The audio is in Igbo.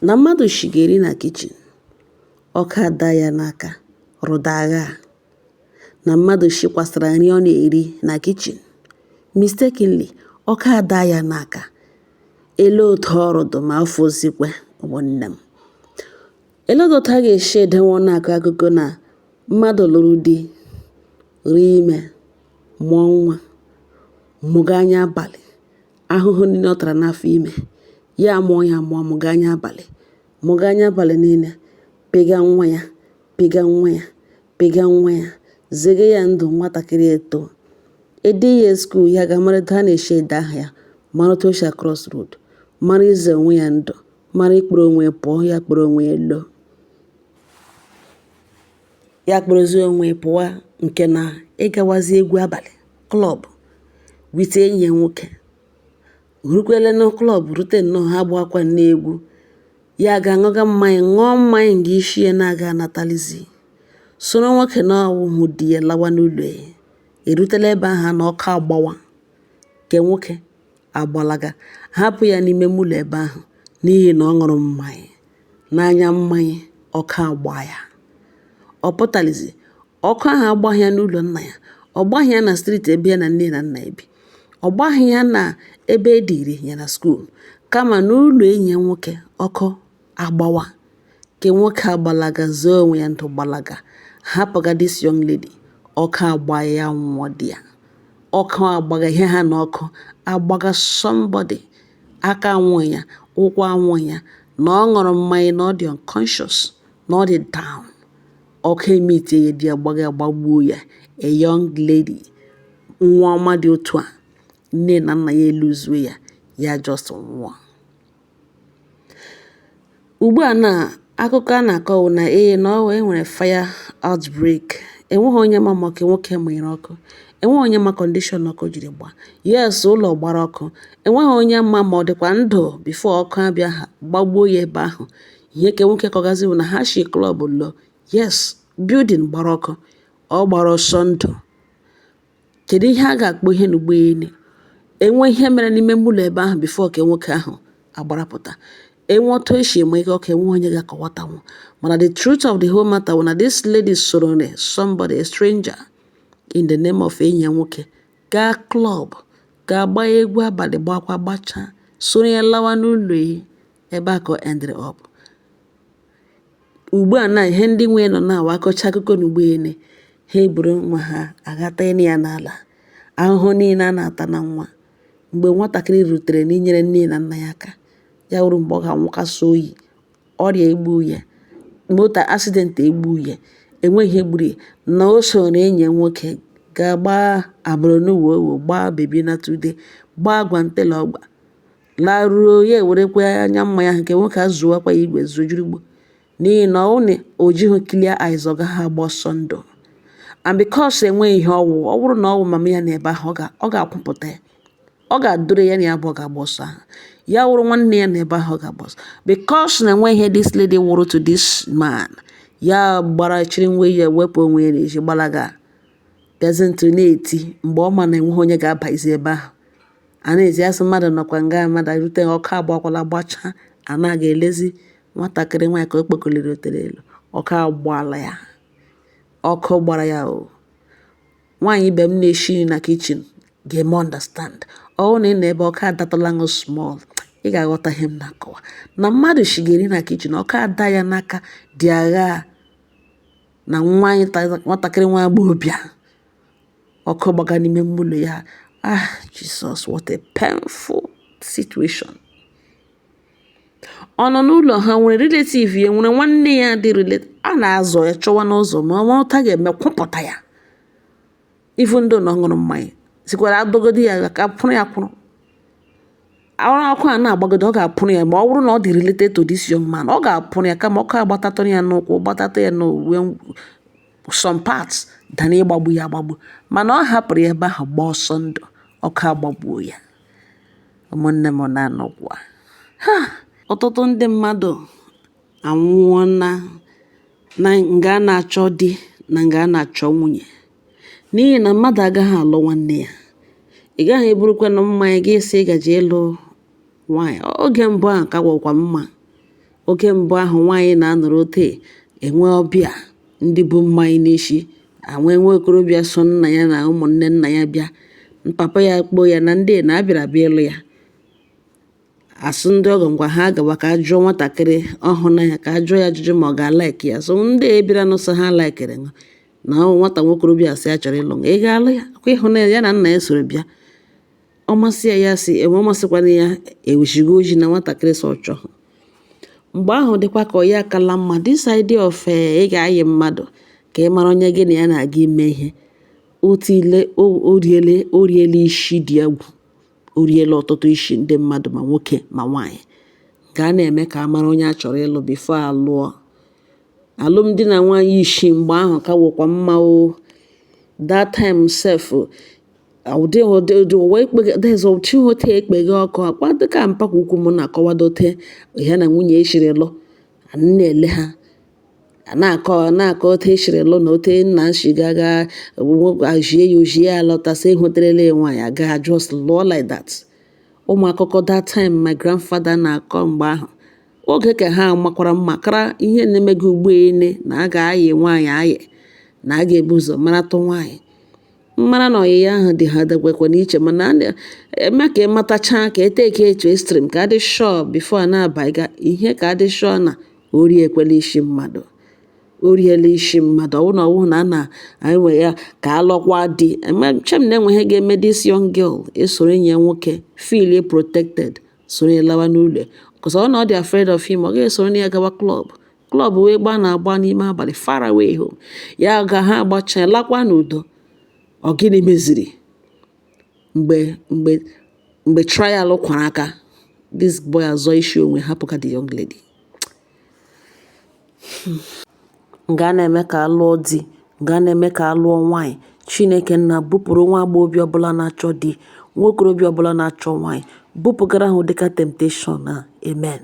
Na mmadụ shiga eri na kitchen, ọkụ ada ya n'aka rụda agha. Na mmadụ shikwasara nri ọ na-eri na kitchen, mistakenly ọkụ ada ya n'aka. Ele otu ọrụ dụ ma afọ ozikwe ụmụnne m. Ele otu a ga-esi edenwe ọnụ akọ akụkọ na mmadụ lụrụ di, rie ime, mụọ nwa, mụga anya abalị, ahụhụ niile ọ tara n'afọ ime, ya mụọ ya mụọ, mụga anya abalị, mụga anya abalị niile, pịga nwa ya, pịga nwa ya, pịga nwa ya, zege ya ndụ nwatakịrị eto. Ede ya school, ya ga mara etu a na-esi ede aha ya, mara otu o si cross road, mara ize onwe ya ndụ, mara ikpere onwe ya pụọ, ya kpere onwe ya elo. Ya kpọrọzie onwe ya pụwa nke na ịgawazi egwu abalị club with enyi ya nwoke. Rukwele na club rute nnọọ ha gbakwa n'egwu. Ya ga-aṅụga mmanya, ṅụọ mmanya nga isi ya na-aga anatalizi. Soro nwoke na ọwụhụ di ya lawa n'ụlọ ya. Erutela ebe ahụ na ọkụ agbawa nke nwoke agbalaga hapụ ya n'ime ụlọ ebe ahụ n'ihi na ọ ṅụrụ mmanya n'anya mmanya ọkụ agba ya. Ọ pụtalizi ọkụ ahụ agbaghị ya n'ụlọ nna ya, ọ gbaghị ya na street ebe ya na nne na nna ya bi, ọ gbaghị ya na ebe e diri ya na school, kama n'ụlọ enyi ya nwoke ọkụ agbawa nke nwoke agbalaga zoo onwe ya ndụ gbalaga hapụga this young lady ọkụ agba ya nwụọ di ya. Ọkụ agbaga ihe ha na ọkụ agbaga somebody aka anwụghị ya, ụkwụ anwụghị ya, na ọ ṅụrụ mmanya na ọ dị unconscious, na ọ dị down. Ọkụ emitie ya di ya gbaga gbagbuo ya. A young lady, nwa ọma dị otu a, nne na nna ya eluzuo ya, ya just nwụọ. Ugbu a na akụkọ a na-akọ wụ na ee na ọ e nwere fire outbreak. Enweghị onye ma ma nke nwoke mụnyere ọkụ. Enweghị onye ma condition ọkụ jiri gbaa. Yes, ụlọ gbara ọkụ. Enweghị onye ma ma ọ dịkwa ndụ before ọkụ abịa gbagbuo ya ebe ahụ. Ihe ke nwoke kọgazi bụ na ha shi club lọ. Yes, building gbara ọkụ. Ọ gbara ọsọ ndụ. Kedu ihe a ga-akpọ ihe n'ugboelu? Enwe ihe mere n'ime ụlọ ebe ahụ before ke nwoke ahụ agbarapụta. Enwe otu esi eme ihe ọkụ enwe onye ga-akọwatanwu. Mana the truth of the whole matter bụ na this lady soro somebody, a stranger, in the name of enyi ya nwoke gaa club gaa gbaa egwu abalị gbakwa gbachaa soro ya lawa n'ụlọ ya ebe a ka ọ ended up. Ugbu a na ihe ndị nwe nọ na-awa akọcha akụkọ n'ugboelu ha eburu nwa ha aghata ịnị ya n'ala. Ahụhụ niile a na-ata na nwa mgbe nwatakịrị rutere n'inyere nne na nna ya aka ya wụrụ mgbe ọ ga-anwụkasị oyi, ọrịa egbu ya, moto accident egbu ya, enweghị ihe gburu ya na o soro enyi ya nwoke gaa gbaa abụrụnuwowo, gbaa baby na today, gbaa gwantela ọgba, laruo ya ewerekwa anya mmanya ahụ nke nwoke azụwakwa ya igwe zojurugbo n'ihi na ọ na o jighị clear eyes ọ gaghị agba ọsọ ndụ. And because enweghị ihe ọwụ, ọ bụrụ na ọ wụ mama ya n'ebe ahụ ọ ga-akwụpụta ya, ọ ga-adụrụ ya na ya bụ ọ ga-agba ọsọ ahụ. Ya wụrụ nwanne ya n'ebe ahụ ọ ga-agba ọsọ. Because na enweghị ihe this lady wụrụ to this man, ya gbara chịrị nwe ya wepụ onwe ya n'ezi gbalaga bịazi ntụ na-eti mgbe ọ ma na enweghị onye ga-abaizi ebe ahụ. A na-ezi asị mmadụ nọkwa nga mmadụ erute ọkụ agbakwala gbachaa a na-aga elezi nwatakịrị nwaanyị ka o kpokoliri otere elu. Ọkụ agbaala ya. Ọkụ gbara ya o. Nwaanyị ibe m na-eshi nri na kitchen ga-eme understand. Ọ bụrụ na ị nọ ebe ọkụ adatụla ṅụ small, ị ga-aghọta ihe m na-akọwa. Na mmadụ shiga eri na kitchen, ọkụ ada ya n'aka dị agha na nwatakịrị nwa agbọghọbịa ọkụ gbaga n'ime ụlọ ya. Ah, Jesus, what a painful situation. Ọ nọ n'ụlọ ha nwere relative ya nwere nwanne ya dị relate a na-azọ ya chọwa n'ụzọ ma ọ mata ga-eme kwụpụta ya. Even though na ọ ṅụrụ mmanya sikwara adọgodi ya ka kwụrụ ya kwụrụ. Ọrụ ọkụ a na-agbagodo ọ ga-apụrụ ya ma ọ bụrụ na ọ dị related to this young man, ọ ga-apụrụ ya kama ọkụ agbatatụrụ ya n'ụkwụ gbatatụ ya n'uwe some parts than ịgbagbu ya agbagbu. Mana ọ hapụrụ ya ebe ahụ gbaa ọsọ ndụ, ọkụ agbagbuo ya. Ụmụnne m na-anọkwa. Ha! Ọtụtụ ndị mmadụ anwụọna na nga a na-achọ di na nga a na-achọ nwunye n'ihi na mmadụ agaghị alụ nwanne ya. Ị gaghị eburukwanụ mmanya gị sị ị gaje ịlụ nwaanyị. Oge mbụ ahụ ka gwakwa mma. Oge mbụ ahụ nwaanyị na-anọrọ ote enwe ọbịa ndị bu mmanya n'isi, anwe nwa okorobịa so nna ya na ụmụnne nna ya bịa, papa ya kpọọ ya na ndị na abịara bịa ịlụ ya, asị ndị ọgọ ngwa ha gawa ka a jụọ nwatakịrị ọhụụ na ya, ka a jụọ ya ajụjụ ma ọ ga-alike ya. So ndị bịara nụsọ ha likere na nwata nwokorobịa sị ya chọrọ ịlụ, ị ga-alụ ya? Kwa ịhụ na ya na nna ya soro bịa, ọ masị ya, ya sị enwe, ọ masịkwana ya, eweziga oji na nwatakịrị sọ chọọ. Mgbe ahụ dịkwa ka ọ ya akala mma. This idea of ị ga-ayị mmadụ ka ị mara onye gị na ya na-aga ime ihe, otu ile o riele isi dị egwu, o riele ọtụtụ isi ndị mmadụ, ma nwoke ma nwaanyị, ga na-eme ka a mara onye a chọrọ ịlụ before alụọ. Alụmdi na nwaanyị isi mgbe ahụ ka wụkwa mma o. That time sef, ụdị ụdị ụwa ekpeghe ote ekpeghe ọkụ akwa dịka mpakwa ukwu m na-akọwadote ya na nwunye eshiri lụ, na-ele ha na-akọ na-akọ otu eshiri lụ na ote nna nshi gaga jie ya ojie ya lọta sị ehụterela ya nwaanyị aga just lụọ like that. Ụmụ akụkọ that time my grandfather na-akọ mgbe ahụ, oge ka ha makwara mma kara ihe na-emega ugbu ene na a ga-ayị nwaanyị ayị, na a ga-ebu ụzọ maratụ nwaanyị mara na ọyịya ahụ dị ha dakwekwa n'iche, mana eme ka ịmatacha ka eteke etu extreme ka adị sure before a na-abaiga ihe, ka adị sure na ori ekwela isi mmadụ, o riela isi mmadụ. Ọwụ na ọwụ na a na anyị ya ka alọkwa di chem na enwe ihe ga-eme this young girl esoro enyi ya nwoke feel protected, soro ya lawa n'ụlọ, because ọ na ọ dị afraid of him, ọ ga-esoro ya gawa club club wee gbaa na-agba n'ime abalị far away home ya ga ha agbacha lakwa n'udo. Ọ gịnị meziri mgbe mgbe mgbe trial kwara aka, this boy azọ isi onwe, hapụka the young lady nga na-eme ka alụọ di, nga na-eme ka alụọ nwaanyị. Chineke nna bupụrụ nwa agbọghọbịa ọbụla na-achọ di, nwa okorobịa ọbụla na-achọ nwaanyị, bupụgara ha ụdịka temptation a. Amen.